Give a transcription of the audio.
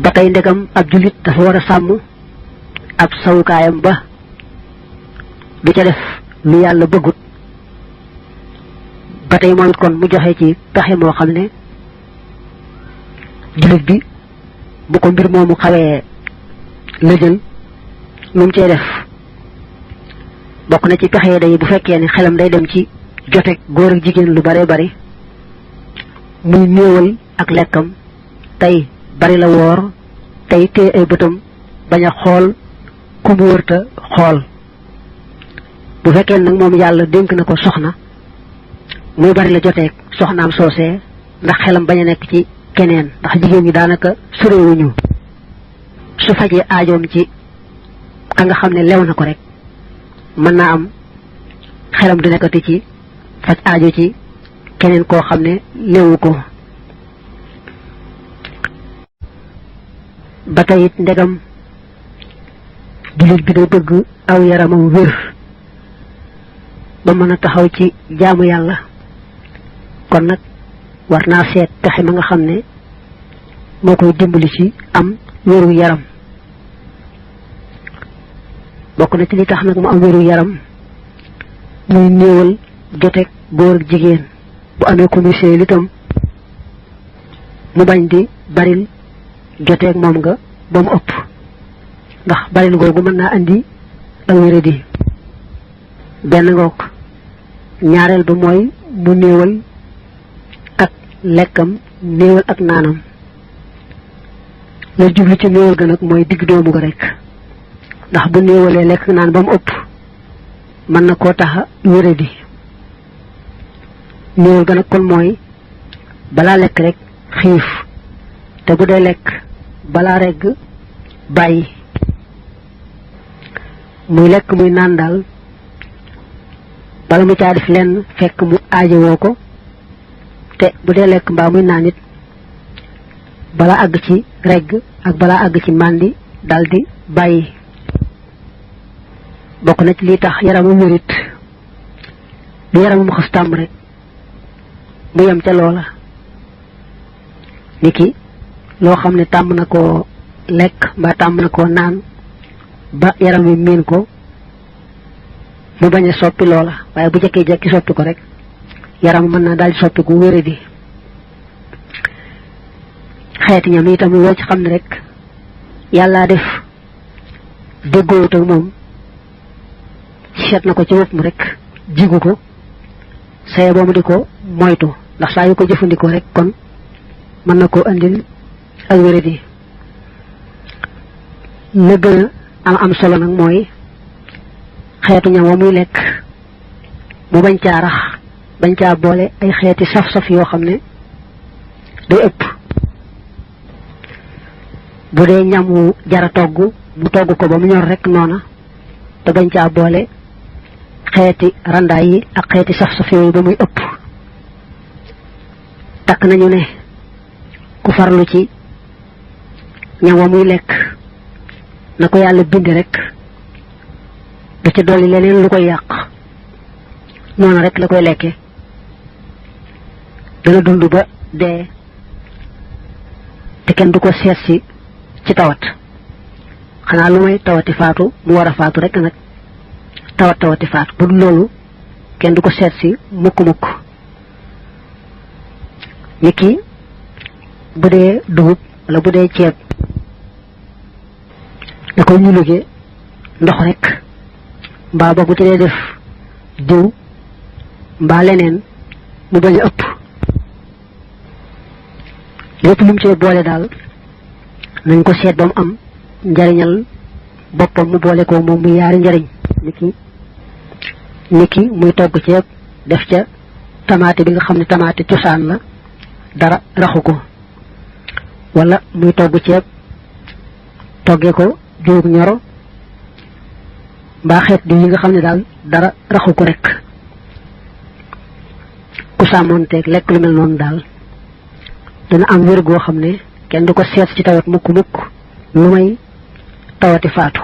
ba tey ndegam ab julit dafa war a sàmm ab sawukaayam ba du ca def lu yàlla bëggut ba tey moom it kon mu joxe ci pexe moo xam ne julit bi bu ko mbir moomu xawee lëjël lu mu cee def bokk na ci pexe day bu fekkee ne xelam day dem ci joteeg góor ak jigéen lu bare bari muy néewal ak lekkam tey bari la woor tey téye ay bëtam bañ a xool ku mu wërta xool bu fekkee nag moom yàlla dénk na ko soxna muy bari la joteeg soxnaam soosee ndax xelam bañ a nekk ci keneen ndax jigéen ñi daanaka sorewuñu su fajee aajoom ci ka nga xam ne lew na ko rek mën naa am xelam du nekkati ci faj aajo ci keneen koo xam ne lewu ko ba tey it ndegam jullit bi day bëgg aw yaramam wér ba mën a taxaw ci jaamu yàlla kon nag war naa seet pexe ma nga xam ne moo koy dimbali ci am wéru yaram bokk na ci li tax nag mu am wéru yaram muy néewal joteeg góor ak jigéen bu amee ko muy sëy itam mu bañ di baril joteeg moom nga ba mu ëpp ndax baril googu mën naa andi ak wéradi benn ngoog ñaareel ba mooy mu néewal ak lekkam néewal ak naanam la jublu ci néewal ga nag mooy digg doomu ga rek ndax bu néewalee lekk naan ba mu ëpp mën na koo taxa wéradi néewal ga nag kon mooy balaa lekk rek xiif te bu dee lekk balaa regg bàyyi muy lekk muy naan daal bala mu caa def lenn fekk mu aajowoo ko te bu dee lekk mbaa muy naan it balaa àgg ci regg ak balaa àgg ci màndi daldi bàyyi bokk na ci lii tax yaramam wérit lu yaramam xas tàmm rek mu yem ca loola niki loo xam ne tàmm na koo lekk mbaa tàmm na koo naan ba yaram wi miin ko mu bañ a soppi loola waaye bu jekkee jekki soppi ko rek yaram mën naa daal di soppi ku wéradi xeeti ñam itam loo ci xam ne rek yàllaa def déggoowut ak moom seet na ko ci boppam rek jigu ko saye boobu di ko moytu ndax saa yu ko jëfandikoo rek kon mën na koo andil ak wéradi la gën a am solo nag mooy xeetu ñam wa muy lekk mu bañ caa rax bañ caa boole ay xeeti saf-saf yoo xam ne day ëpp bu dee ñam wu jara togg mu togg ko ba mu ñor rek noona te bañ caa boole xeeti randaay yi ak xeeti saf-saf yooyu ba muy ëpp takk nañu ne ku farlu ci ñam wa muy lekk na ko yàlla binde rek da ca dolli leneen lu koy yàq noonu rek la koy lekke dana dund ba dee te kenn du ko seet si ci tawat xanaa lu may tawati faatu mu war a faatu rek nag tawati faatu bu dul loolu kenn du ko seet si mukk niki bu dee dugub wala bu dee ceeb da koy ñu liggéey ndox rek mbaa ba bu ci dee def diw mbaa leneen mu bañ a ëpp lépp lu mu cee boole daal nañ ko seet ba mu am njariñal boppam mu boole ko moom muy yaari njariñ niki muy togg ceeb def ca tamaate bi nga xam ne tamaate cosaan la dara raxu ko wala muy togg ceeb toggee ko jóog ñoro mbaa xeet di yi nga xam ne daal dara raxu ko rek ku sàmmoonteeg lekk lu mel noonu daal dana am wér goo xam ne kenn du ko seet ci tawat mukk lu may tawati faatu